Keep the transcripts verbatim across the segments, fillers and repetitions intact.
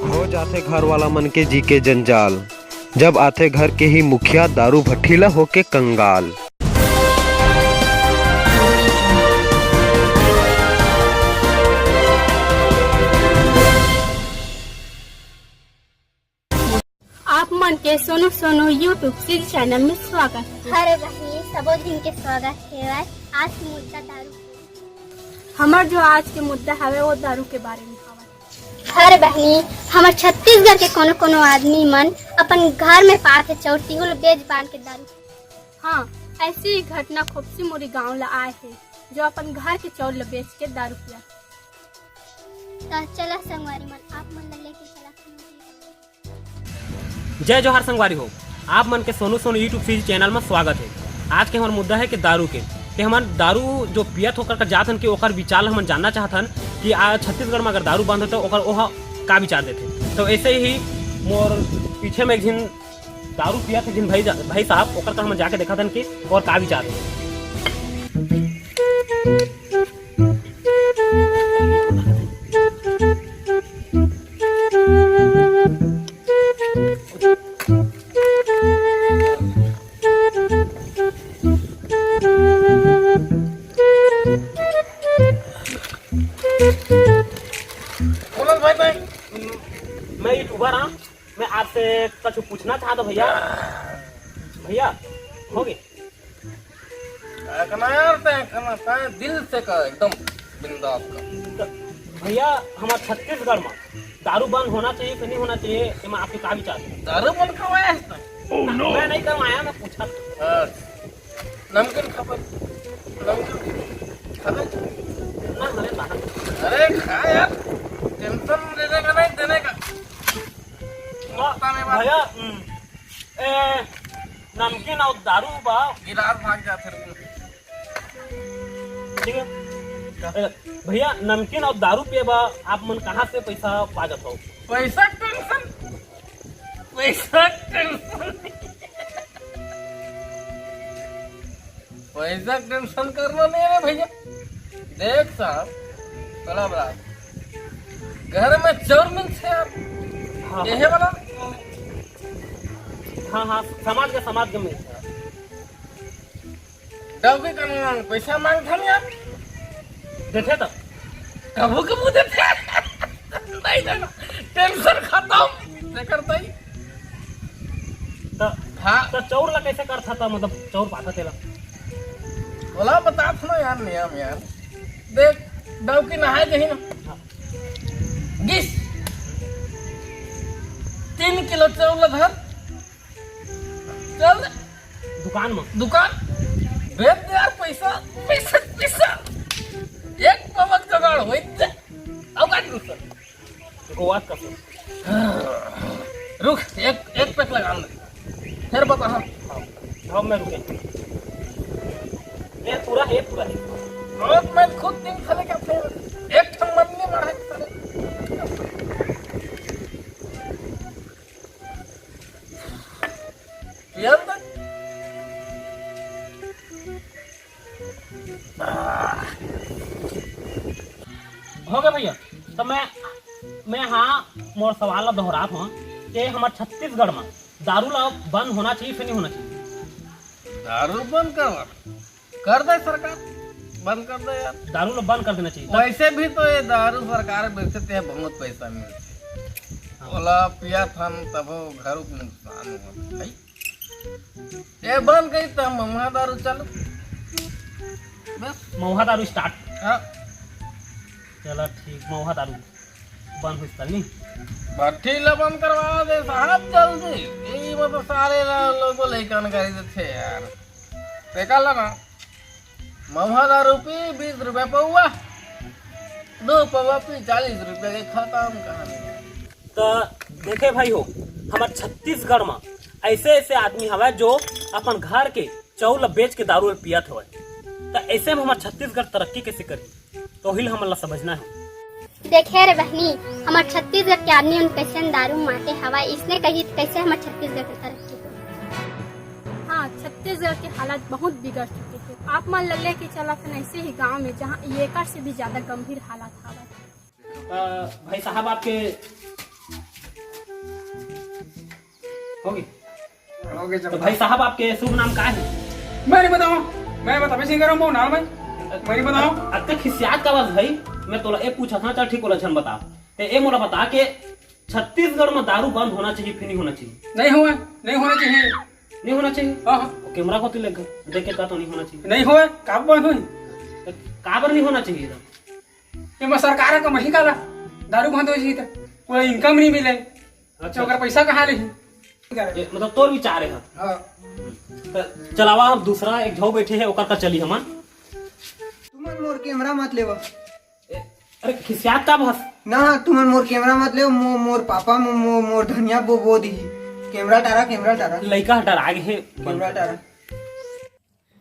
हो जाथे घर वाला मन के जी के जंजाल, जब आथे घर के ही मुखिया दारू भट्ठी ला होके कंगाल। आप मन के Sonu Sonu YouTube series channel में स्वागत है। अरे बहिनी, सबो झिन के स्वागत है। आज के मुद्दा दारू। हमर जो आज के मुद्दा हवे, वो दारू के बारे में हवे। अरे बहिनी, हमर छत्तीसगढ़ के कोनो कोनो आदमी मन अपन घर में पाथे चौर तिहुल बेच बांध के दारू। हाँ, ऐसी ही घटना खोपसी मुरी गांव ला आए है, जो अपन घर के चौर ला बेच के दारू पिया। त चला संगवारी मन, आप मन ला लेके चला। जय जोहार संगवारी हो, आप मन के Sonu Sonu YouTube series channel में स्वागत है। आज के हमर मुद्दा है कि दारू के, कि हमन दारू जो पियत होकर का जात हन कि ओकर विचार हमन जानना चाहत हन कि आ छत्तीसगढ़ में अगर दारू बंद होता ओकर ओह का विचार देथे। तो ऐसे ही मोर पीछे में एक झिन दारू पियत है, झिन भाई, भाई साहब, ओकर कर हमन जाके देखत हन कि ओकर का विचार है। बोलल भाई, भाई, मैं यूट्यूबर हाँ, मैं आपसे कुछ पूछना चाहता भैया। भैया, हो गए? कहना यार, तैं कहना, तैं दिल से कह, एकदम बिंदास कह। तो भैया, हमारे छत्तीसगढ़ में दारू बंद होना चाहिए कि नहीं होना चाहिए, एमा आपके का विचार है? दारू बंद करवाया है तैं? Oh, no! मैं नहीं करवाया, मैं पूछा था। अच्छा। नमकीन खा पर, नमकीन खा ले। ना, अरे बाहर। अरे खा यार, टेंशन लेने का नहीं, देने का। हाँ, भैया, हम्म, ए, नमकीन और दारू बा। गिलास भाग जात है। ठीक है। ए, भैया, नमकीन और दारू पिए बा, आप मन कहाँ से पैसा पा जात हो? पैसा टेंशन, पैसा टेंशन, पैसा टेंशन करना नहीं है रे भैया। देख साहब, बड़ा बड़ा घर में चौर मिलथे यार। हाँ। यही वाला। हाँ, हाँ, समाज के, समाज के में। डौकी कन पैसा मांगथन यार। देथे त? कभू कभू देथे। नहीं देना। टेंशन खत्म। तेकर तई। त, हाँ। त चौर ला कैसे करथा त, मतलब, चौर पाथा तेला? ओला बतात ना यार, नियम यार। देख, डौकी नहाए जही ना। हाँ। गिस। तीन किलो चौर ला धर। चल। दुकान में। दुकान। बेच दे यार, पैसा, पैसा, पैसा। एक पवक जुगाड़ होई ते। अब का दूसर? गोवा का सर। रुक, एक, एक पैक लगा ले। फिर बता, हाँ। हाँ, हाँ, मैं रुके। ये पूरा है, पूरा है। और मैं खुद दिन खा लेके अपने एक ठन मन नहीं मारे। पियल तक। हो गया भैया, तो मैं, मैं हाँ, मोर सवाल ला दोहरात हूँ कि हमारे छत्तीसगढ़ में दारू ला बंद होना चाहिए, फिर नहीं होना चाहिए? दारू बंद करवा, कर दे सरकार, बंद कर दे यार। दारू ला बंद कर देना चाहिए। वैसे भी तो ये दारू सरकार बेचते हैं, बहुत पैसा मिलते हैं। हाँ। ओला पिया थन तब घर को नुकसान हुआ भाई। ये बंद करी तो महुआ दारू चालू। बस। महुआ दारू स्टार्ट। हाँ। चला ठीक, महुआ दारू बंद होइस तनी। भट्ठी ला बंद करवा दे साहब जल्दी। ये मतलब सारे ला-, लोगों लेकर करी देते यार। बेकार ला ना। महुआ दारू पी बीस रुपया पौवा, दो पौवा पी चालीस रुपया के खत्म कहानी। त देखे भाई हो, हमर छत्तीसगढ़ म ऐसे ऐसे आदमी हवय जो अपन घर के चाउर ल बेच के दारू ल पियत हवय। त ऐसे में हमर छत्तीसगढ़ तरक्की कैसे करही? तो ओही ल हमन ल समझना है। देखे रे बहनी, हमर छत्तीसगढ़ के आदमी मन कैसे दारू माते हवय, इसने कही त कैसे हमर छत्तीसगढ़ के तरक्की होही? हाँ, छत्तीसगढ़ के हालात बहुत बिगड़ चुके हैं। आप मन ल लेके चलत हन ऐसे ही गांव में, जहां एकर से भी ज्यादा गंभीर हालात हवय। अ, भाई साहब, आपके होगे। होगे तो जब भाई साहब, आपके शुभ नाम का हे? मैं नहीं बताऊँ, मैं बताबे सिंह राम भाव नाम है, मैं नहीं बताऊँ। अतका खिसियात का बस भाई, मैं तोला ए पूछत हँव, चल ठीक, ओला झन बता। ते ए मोला बता के छत्तीसगढ़ में दारू बंद होना चाहिए, फिर नहीं होना चाहिए? नहीं होना, नहीं होना चाहिए। नहीं होना चाहिए? हाँ, हाँ। वो कैमरा को तू लेकर देख के कहा तो नहीं होना चाहिए। नहीं होए, काबर बंद होई? तो काबर नहीं होना चाहिए तो? ये मैं सरकार का मही काला दारू बंद हो जी तो पूरा इनकम नहीं मिले। अच्छा। तो अगर पैसा कहाँ ले? ये मतलब तोर विचार है। हाँ। तो चलावा, हम दूसरा एक झो बैठे हैं, ओकर का चली हमन। तुमन मोर कैमरा मत लेवा। ए, अरे खिसियात का बस? ना, तुमन मोर कैमरा मत लेवा, मो-, मोर पापा, मो-, मो-, मोर धनिया बो-, बो दिही। कैमरा टारा, कैमरा टारा। लइका हटा आगे है। कैमरा टारा।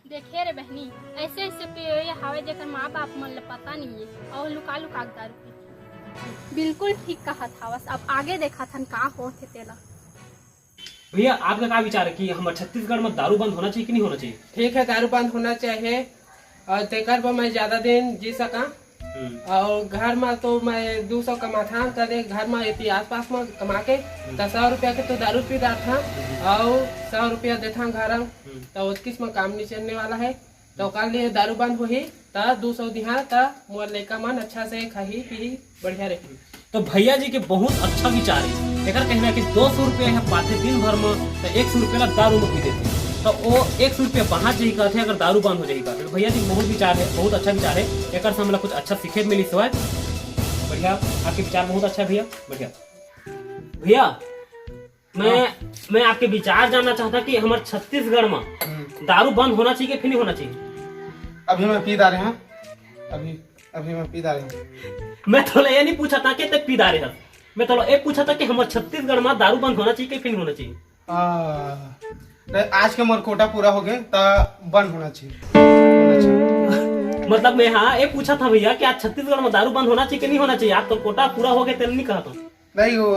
देखे रे बहनी, ऐसे ऐसे पेय हावय जेकर माँ बाप मन ल पता नहीं है और लुका लुका के दारू पीथे। बिल्कुल ठीक कहत हावस, अब आगे देखत हन का होत हे तेला। भैया, आपका का विचार है कि हमर छत्तीसगढ़ में दारू बंद होना चाहिए कि नहीं होना चाहिए? ठीक है, दारू बंद होना चाहिए और तेकर बर मैं ज्यादा दिन जी सका। हम्म। और घर में तो मैं दो सौ कमाथन, तदे घर में एती आसपास में कमा के हम्म। तो सौ रुपया के तो दारू पी डारथन हम्म। और सौ रुपया देथन घर में, हम्म। तो ओतकिस में काम नहीं चलने वाला है। तो ओकर लिए दारू बंद होही, त दो सौ दिहा, त मोर लइका मन अच्छा से खाही पीही, बढ़िया रही। तो भैया जी के बहुत अच्छा विचार है। एकर कहना है कि दो सौ रुपया है पाथे दिन भर में, तो एक सौ रुपया ला दारू में पी देते, तो वो एक सौ रुपया बाहर जाही कहते हैं, अगर दारू बंद हो जाही कहते। तो भैया जी बहुत विचार है, बहुत अच्छा विचार है। एकर से हमला कुछ अच्छा सीखे मिली सवाल। बढ़िया, आपके विचार बहुत अच्छा है भैया। बढ़िया भैया, मैं हाँ। मैं आपके विचार जानना चाहता कि हमर छत्तीसगढ़ में हम्म। दारू बंद होना चाहिए कि फिर नहीं होना चाहिए? अभी मैं पी डारे हँव, अभी अभी मैं पी डारे हँव। मैं तोला ये नहीं पूछा था कि ते पी डारे हस, मैं तोला ये पूछा था कि हमर छत्तीसगढ़ में दारू बंद होना चाहिए कि फिर नहीं होना चाहिए? आ, नहीं, आज के मोर कोटा पूरा हो गए, त बंद होना चाहिए, होना चाहिए। मतलब मैं हाँ ये पूछा था भैया कि आज छत्तीसगढ़ में दारू बंद होना चाहिए कि नहीं होना चाहिए? आज तो कोटा पूरा हो गए, तेल नहीं कहा था। नहीं, वो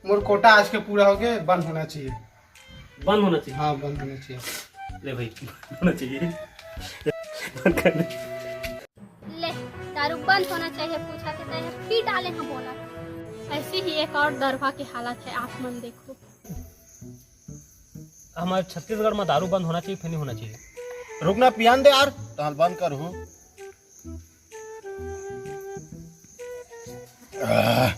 मोर कोटा आज के पूरा हो गए, बंद होना चाहिए। बंद होना चाहिए। हाँ, बंद होना चाहिए। ले भाई, बंद होना चाहिए। बंद कर दे। ले, दारू बंद होना चाहिए, पूछा के तय पी डाले हैं बोला। ऐसी ही एक और दरवा की हालत है, आप मन देखो। हमारे छत्तीसगढ़ में दारू बंद होना चाहिए, फिर नहीं होना चाहिए? रुकना, पियान दे यार, तहाल बंद कर हूँ। आह।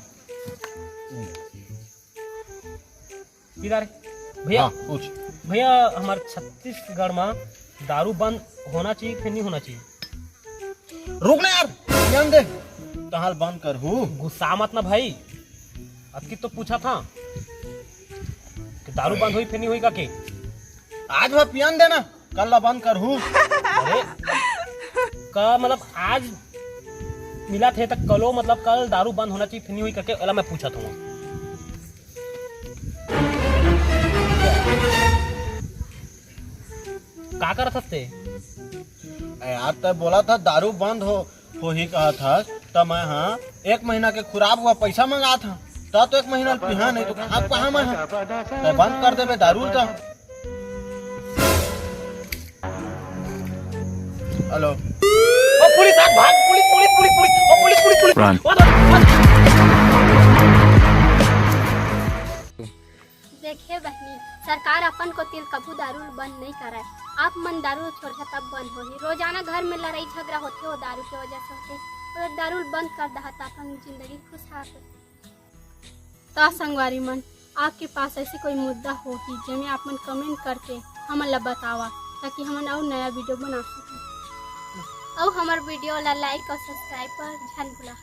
किधर है? भैया, हाँ, पूछ। भैया, हमारे छत्तीसगढ़ में दारू बंद होना चाहिए, फिर नहीं होना चाहिए? रुक ना यार, ध्यान दे। तहाल बंद कर हूँ। गुस्सा मत ना भाई, अतकी तो पूछा था कि दारू बंद होई, फिर नहीं होई का के? आज वह पियान देना। कल ला बंद करहू। अरे, का मतलब आज मिला थे तक कलो, मतलब कल दारू बंद होना चाहिए, फिर नहीं हुई करके एला मैं पूछत हूँ। का करत हस ते? अरे यार, तै बोला था दारू बंद हो, होही कहा था, त मैं हाँ एक महीना के खुराब हुआ पैसा मंगा था, त तो एक महीना पिहा नहीं तो खाब कहाँ मैं हाँ? तै बंद कर देबे दारू ल त। हेलो। ओ पुलिस, आ भाग, पुलिस, पुलिस, पुलिस, पुलिस, ओ पुलिस, पुलिस, पुलिस। Run। ओ, ओ, ओ। देखे बहिनी, सरकार अपन कोति ले कभू दारू ल बंद नहीं करय। आप मन दारू छोड़हा तब बंद होही। रोजाना घर में लड़ाई झगड़ा होथे, वो दारू के वजह से होथे। अगर दारू ल बंद कर दहा त अपन जिंदगी खुशहाल होही। त संगवारी मन, आपके पास ऐसे कोई मुद्दा होही जेमे आप मन comment करके हमन ला बतावा, ताकि हमन अउ नया video बना सकन। अउ हमर video ला like अउ subscribe कर झन भुला।